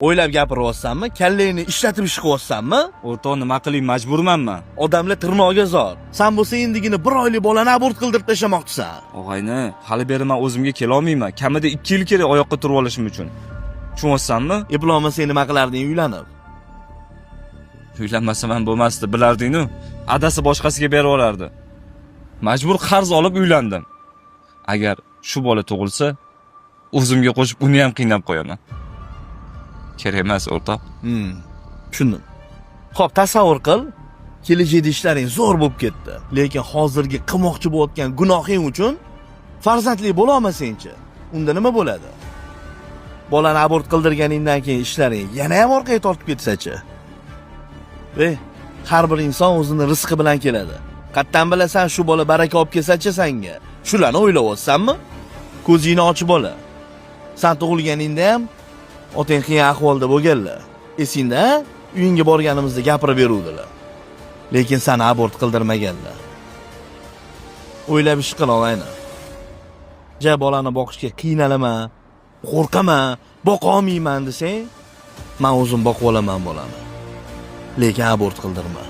O'ylab gapiryapsanmi? Kallangni ishlatib ish qilyapsanmi? O'rtoq, nima qiling, majburman man. Odamlar tirnoqga zor. San bo'lsa endigina bir oylik bolani abort qildirib tashlamoqchisan. Og'ayni, hali beri man o'zimga kelolmayman. Kamida 2 yil kerak oyoqqa turib olishim uchun. Tushunyapsanmi? Eplolmasang nima qilarding uylanib? Uylanmasam ham bo'lmasdi, bilarding-ku. Adasi boshqasiga berib olardi. Majbur qarz olib uylandim. Agar shu bola tug'ilsa, o'zimga qo'shib uni ham qiynab qo'yaman. Kerak emas, o'rtoq. Tushundim. Xo'p, tasavvur qil, kelajakda ishlaring zo'r bo'lib ketdi. Lekin hozirgi qilmoqchi bo'layotgan gunohing uchun farzandli bo'la olmasangchi, unda nima bo'ladi? Bolani abort qildirganingdan keyin ishlaring yana ham orqaga tortib ketsa-chi? Har bir inson o'zini rizqi bilan keladi. Qatdan bilasan shu bola baraka olib kelsa-chi senga? Shularni o'ylayapsanmi? Ko'zingni ochib bola. San tug'ilganingda ham otang qiyin ahvolda bo'lganlar. Esingda, uyingga borganimizda gapirib beruvdilar. Lekin seni abort qildirmaganlar. O'ylab ish qil og'ayni. Ja bolani boqishga qiynalaman, qo'rqaman, boqa olmayman desang, men o'zim boqib olaman bolani. Lekin abort qildirma.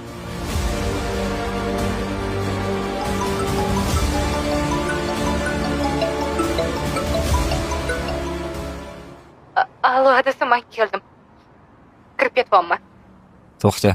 Allo, adasi, man keldim. Kirib ketyapman. To'xta.